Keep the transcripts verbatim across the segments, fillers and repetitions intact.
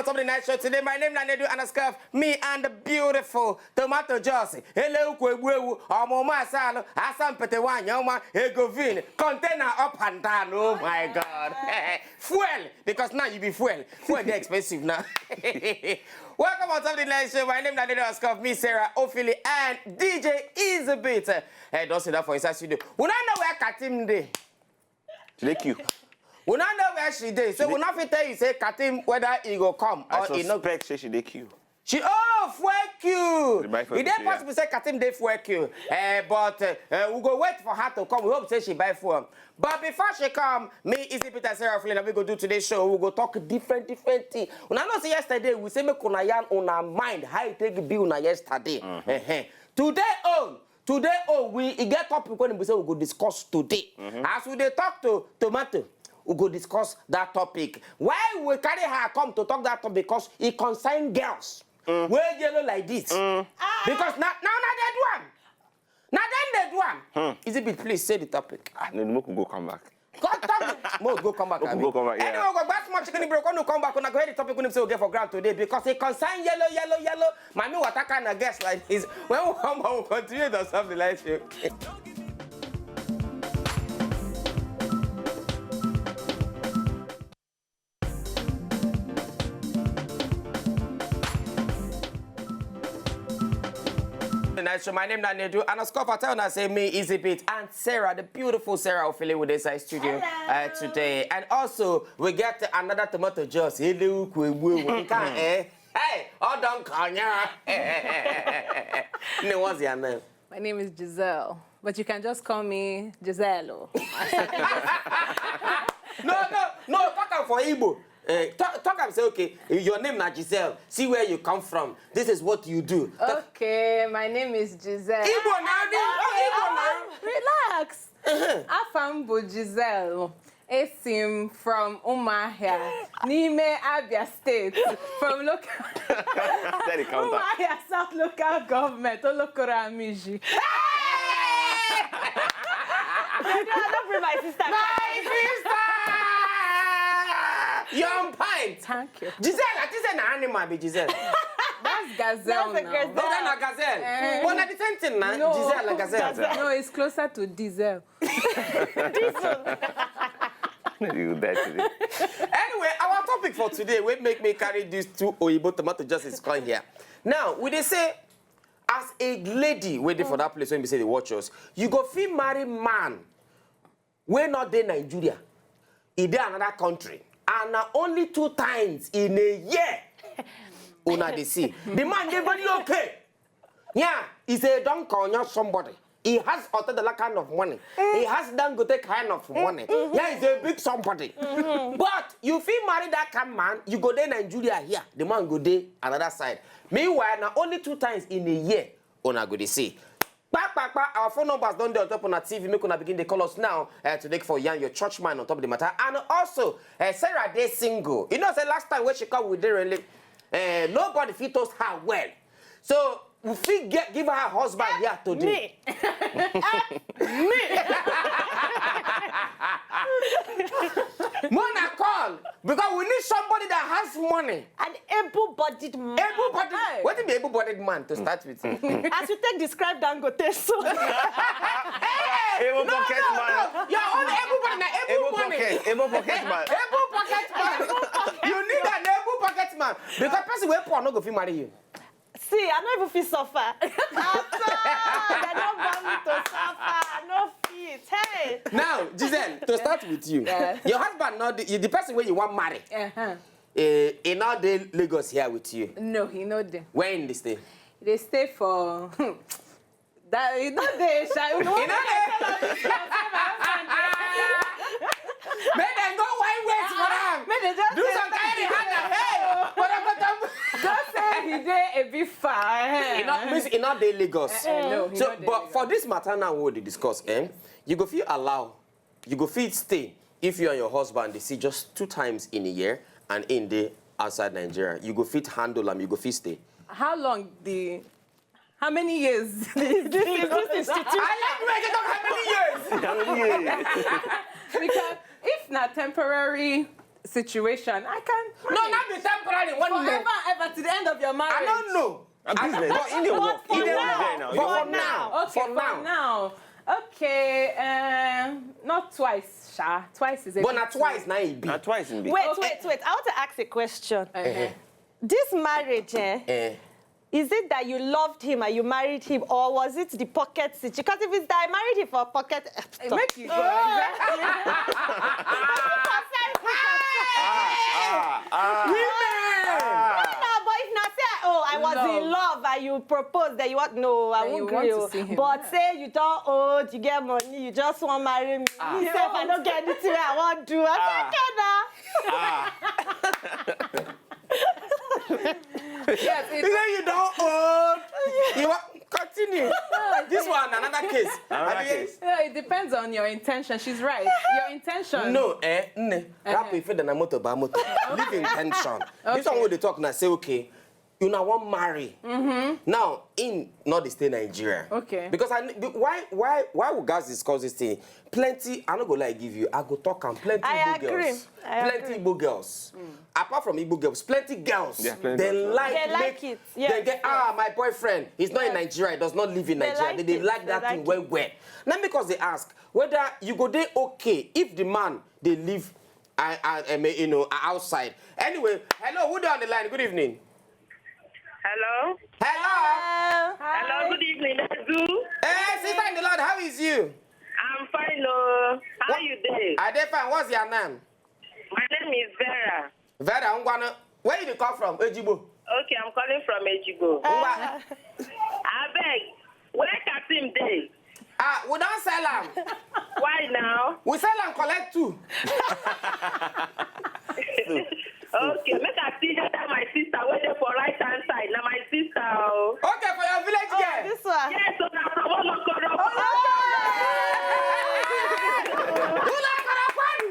Something nice show today. My name is Nanedu Anascuff. Me and the beautiful Tomato Juice. Hello, Kwegwewu. Omo Masalu. Asampete Wanyoma. Egovin. Container up and down. Oh my God. Fuel. Because now you be fuel. Fuel dey expensive now. Welcome on Something Nice show. My name is Nanedu Anascuff. Me, Sarah Ofili, and D J Easy Beat. Hey, don't sit down for inside studio. We don't know where Katim dey. She dey queue. We no know where she dey, so we no fit tell you say Katim whether e go come I or e no. Suspect say she dey queue. She oh fuel queue. She buy fuel E dey queue, yeah. Possible say Katim dey fuel queue, uh, but uh, uh, we go wait for her to come. We hope say she buy fuel. But before she come, me Easy Peter Sarah Flynn, we go do today's show. We go talk different different thing. Una know say yesterday we say make una yarn una mind how e take be una yesterday. Uh-huh. Today own. Today oh we e get topic wey we say we go discuss today. As we dey talk to Tomato, we go discuss that topic. Why we carry her come to talk that topic? Because e concern girls wey yellow like this. Because na na una dey do am. Na dem dey do am. Easy Beat, please say the topic. Ah, no, make we go come back. Come talk. Mo go come back. Mo go come back, yeah. Anyway, we go back small chicken break. When we come back, we go hear the topic we say we get for ground today because e concern yellow, yellow, yellow. Mami Wata kind of guests like this. When we come back, we continue the Something Nice show. Nice show. My name is Nanedu Anascuff. I tell una say me Easy Beat and Sarah, the beautiful Sarah Ofili with inside studio uh, today. And also we get another Tomato Juice. Hello, Kwegwewu. Eh? Hey, Odon Konya. No, what's your name? My name is Giselle, but you can just call me Giselle. No, no, no, talk am for Igbo. Uh, talk, talk am say, okay, your name na Giselle. See where you come from. This is what you do. Talk- Okay, my name is Giselle. Igbo na, Igbo na. Relax. Afa m bụ Giselle. Esi m from Umuahia, n'ime Abia State, from local Steady counter. Umuahia South Local Government, Olokoro Amiji. Don't bring my sister. My sister! Young Pine. Thank you. Giselle, I think say na animal be Giselle. That's gazelle That's a now. gazelle. Oh, that na gazelle. Eh. But na the same thing na. No. Giselle na gazelle. No, it's closer to diesel. You die today. Anyway, our topic for today wey make me carry these two oyibo Tomato Juices come here. Now, we dey say, as a lady wey dey for that place wey be say dey watch us, you go fit marry man wey no dey Nigeria, e dey another country, and na only two times in a year una dey see. The man dey very okay. Yeah, he's a don konya somebody. He has Otedala kind of money. He has Dangote kind of money. Yeah, he's a big somebody. But you fit marry that kind man, you go dey Nigeria here, the man go dey another side. Meanwhile, na only two times in a year una go dey see. Kpa, kpa, kpa, our phone numbers don dey on top of our T V. Make una begin dey call us now uh, to take for yarn your church mind on top of the matter. And also, uh, Sarah dey single. You know, say last time when she come with the really, uh, nobody fit toast her well. So we fit get give her husband here today. Me. Help me. Mona call because we need somebody that has money. An able-bodied man. Able-bodied. Hey. What be able-bodied man to start with? As you take describe Dangote, so Able pocket man. Your own able-bodied, na Able able-bodied. pocket. Able pocket man. Able pocket man. You need an able pocket man because person wey poor no go fit marry you. See, I no even fit suffer. At all. They don't want me to suffer. I no fit. Hey. Now, Giselle, to start with you, Yeah. Your husband not the, the person where you want marry. Uh-huh. Uh, he not dey Lagos here with you. No, he no dey. Where in the state? They stay for. That you know they shy. You know He not dey. Make them go wine waste for am. Make they just Do say some kind of hand. Hey, but Just say he dey a bit far. Eh. He not miss. He not dey Lagos. Eh, no, he So, no dey but Lagos. For this matter now, we dey discuss. Eh? You go feel allow. You go fit stay if you and your husband they see just two times in a year and in the outside Nigeria. You go fit handle them. You go fit stay. How long the? How many years? This, this, this institution. I like the way they talk how many years. How many years? Because if na temporary situation. I can No, not be temporary. One forever minute. Ever to the end of your marriage. I don't know. A business, but in the work, For in the now. work there now. But Okay, for for now. now. Okay, um, not twice, sha. Twice is a But bit na too- twice now it be. Na twice in be. Wait, Okay. wait, wait. I want to ask a question. Uh-huh. This marriage, eh, Eh. is it that you loved him and you married him, or was it the pocket situation? Because if it's that I married him for pocket, Make you go. Ah, ah. No, but if not say, oh, I was in Love. Love and you proposed that you want, no, I Then you won't want agree. to Oh. See him, But yeah. Say you don't old, you get money, you just want marry me. Me You sef, I old. Don't get anything I want do. I Ah. said, okay now. Ah. Yes, You it, say you don't old. You want continue. This one another case. Another I mean, case. yeah, it depends on your intention. She's right. Your intention. No, eh, nne. Rap if the motor by motor. Leave intention. This one wey dey talk now say okay, you now want marry. Now in not the state Nigeria. Okay. Because I be- why why why we guys discuss this thing? Plenty. I no go like give you. I go talk am. Plenty I Igbo agree. girls. I Plenty agree. Igbo girls. Apart from Igbo girls, plenty girls. Yeah, plenty They girls. like They like make- it, yes, They get ah my boyfriend. He's not in Nigeria. He does not live in They Nigeria. like They, they it, like they that like thing it. Well well. Not because they ask whether you go dey okay if the man they live. I, I, I mean, you know, outside. Anyway, hello, who dey on the line? Good evening. Hello. Hello. Hello, good evening. That's Zoo. Hey, sister in the Lord, how is you? I'm fine, oh. How What- you doing? I dey fine. What's your name? My name is Vera. Vera Ngwana. Where you dey come from? Ejigbo. Okay, I'm calling from Ejigo. Ngwa. I beg. Where Kasim dey? Ah, we don sell am. Why now? We sell am collect two. Okay, make I see that my sister wey dey for right hand side. Na my sister, oh. Okay, for your village Oh, girl. This one. Yes, so na from Olokoro. Who like Karakwani?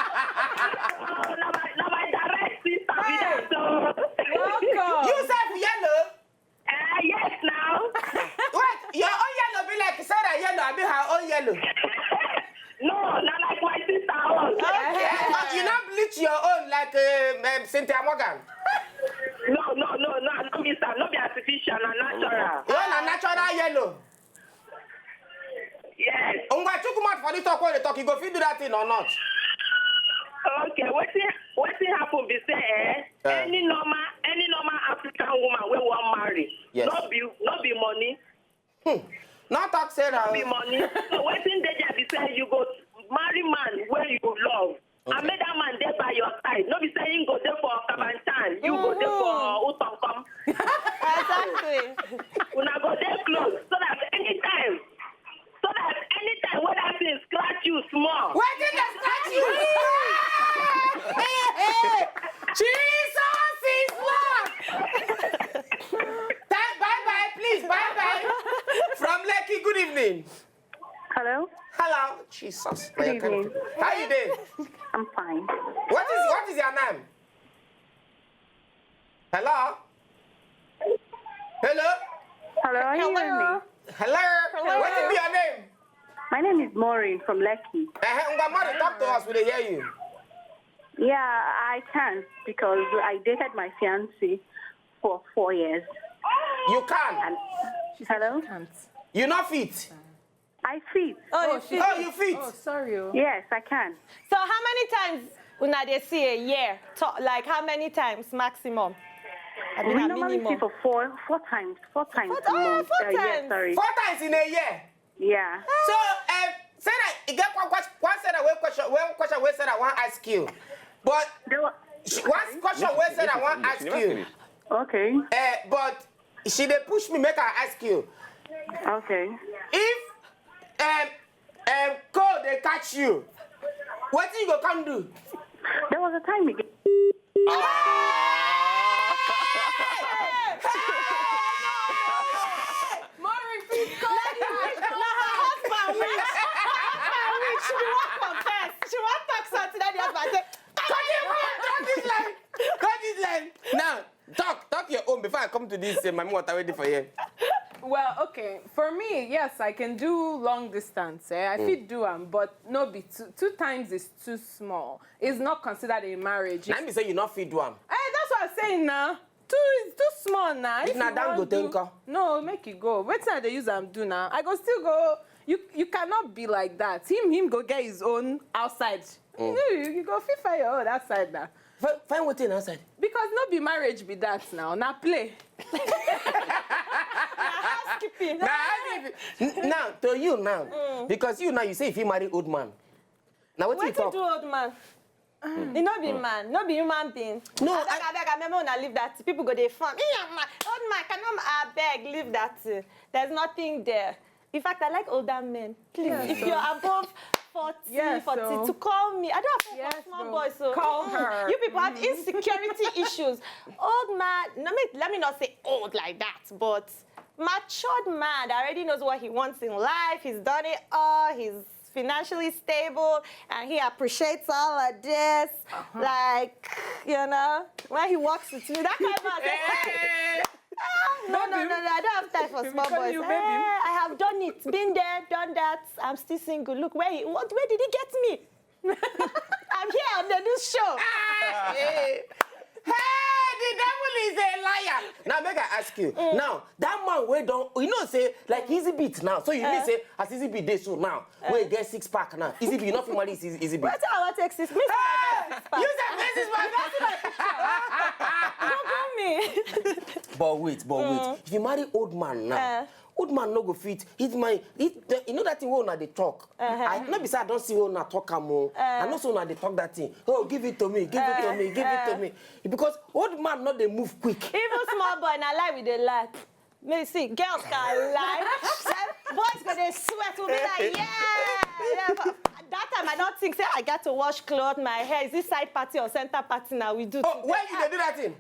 Oh, na my, na my direct sister be that, so. Welcome. You sef yellow. Eh, yes, now. Wait, your own yellow be like Sarah yellow. I be her own yellow. No, na like my sister own. Okay, but you no bleach your own like um, um, Cynthia Morgan. No, no, no, no, I no miss am. No be artificial, na natural. Your own na natural yellow. Yes. Ngwa, chook mouth for this talk wey dey talk. You go fit do that thing or not? Okay, wetin wetin happen be say eh, Eh. any normal any normal African woman wey wan marry, Yes. No be no be money, No talk say na. No be money. So wetin dey there be say you go marry man wey you love. Okay. And make that man dey by your side. No be say him go dey for Kabanchan, you go dey for Utonkom. Exactly. Una go dey close so that anytime so that anytime wey that thing scratch you small. Wetin dey scratch you? Hey, hey. Jesus is Lord. Thank, bye bye, please, bye bye. From Lekki, good evening. Hello, Hello, Jesus. Good evening. How you doing? I'm fine. What is what is your name? Hello? Hello? Hello, are you hearing me? Hello? What is your name? My name is Maureen from Lekki. Uh-huh. Ngwa Mari, talk to us. We dey hear you. Yeah, I can't because I dated my fiance for four years. You can. And hello, Can't. You not fit. I fit. Oh, she- Oh, you fit. Oh, sorry. Oh. Yes, I can. So how many times una dey see a year? To, like how many times maximum? I We mean, a normally see minimum. For four, four times, four times Four- a oh, month. four Uh, yes, times. Sorry. Four times in a year. Yeah. So, um, Sarah, you get one question. One Sarah, one question. One question. Where Sarah want ask you, but There were, she, one question. Where Sarah want ask you, okay. uh, but she dey push me make I ask you. Okay. If um, um, cold dey catch you, wetin you go come do? There was a time again. Maureen, please call her. Na her husband win. Her husband win. She be wan confess. She wan talk something. Then the husband say, Cut this line. Cut this line. Now, talk, talk your own before I come to this uh, my water ready for here. Well, okay. For me, yes, I can do long distance. Eh? I fit do am, but no be two, two times is too small. It's not considered a marriage. Na im be say you no fit do am. Eh, that's what I'm saying now. Two is too small now. If If na you wan Dangote do- nko? No, make it go. Wetin I dey use am do now? I go still go. You you cannot be like that. Him him go get his own outside. You, you go fit find your own outside now. Find, find wetin outside. Because no be marriage be that now. Na play. Housekeeping. Na how you be- n- now to you now, because you now you say if you marry old man, na wetin you Wetin talk? Do old man? E no be man, no be human being. No, abeg, I- abeg, abeg, make una leave that thing. People go dey fun. Eh, man, old man, can no, abeg, leave that thing. There's nothing there. In fact, I like older men. Please, if you're above forty, Yes, forty, so- to call me. I don't have Yes, small so boys, so call mm, her. You people have insecurity issues. Old man, no, me, let me not say old like that, but matured man that already knows what he wants in life. He's done it all. He's financially stable, and he appreciates all of this. Like, you know, when he walks with me, that kind of man. Say, "Ah, no, no, no, no, I don't have time for small Because boys. you baby. Eh, I have done it, been there, done that. I'm still single. Look, where he, what, where did he get me? I'm here on the news show." Hey, the devil is a liar. Now make I ask you. Now that man wey don, you know say like Easy Beat now. So you mean say as Easy Beat dey so now, wey get six pack now, Easy Beat, you no fit marry Easy, Easy Beat. Wetin I wan take six? Me say I get six pack. You say this is my Google me. But wait, but wait. If you marry old man now, Eh. old man no go fit. It my, it, the, you know that thing wey una dey talk. I no be say I don see wey una talk am o. I know say una dey talk that thing. Oh, give it to me, give it to me, give it to me. Because old man no dey move quick. Even small boy, na lie we dey lie. Me see, girls can lie. Boys go dey sweat, we be like, yeah, yeah. That time I don't think say I got to wash clothes, my hair. Is this side party or center party now? We do. Oh, when you dey do that thing?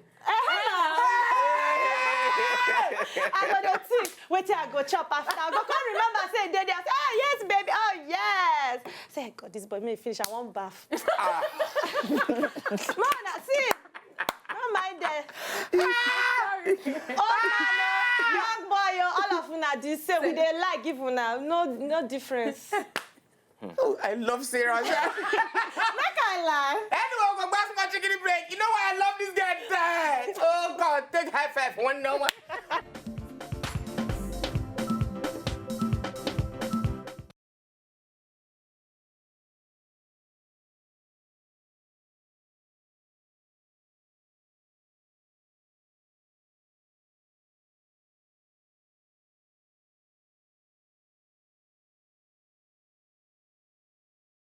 I go dey think, wetin I go chop after. I go come remember say dey there. Say, "Ah, yes, baby, oh yes." Say, "God, this boy, me finish, I wan baff." No, na see, no mind there. Oh, man, oh, young boy, oh, all of una the same. We dey lie give una, no, no difference. Oh, I love Sarah. Make I lie. Anyway, we go back to my chicken break. You know why I love this girl? Oh God, take high five. One no one.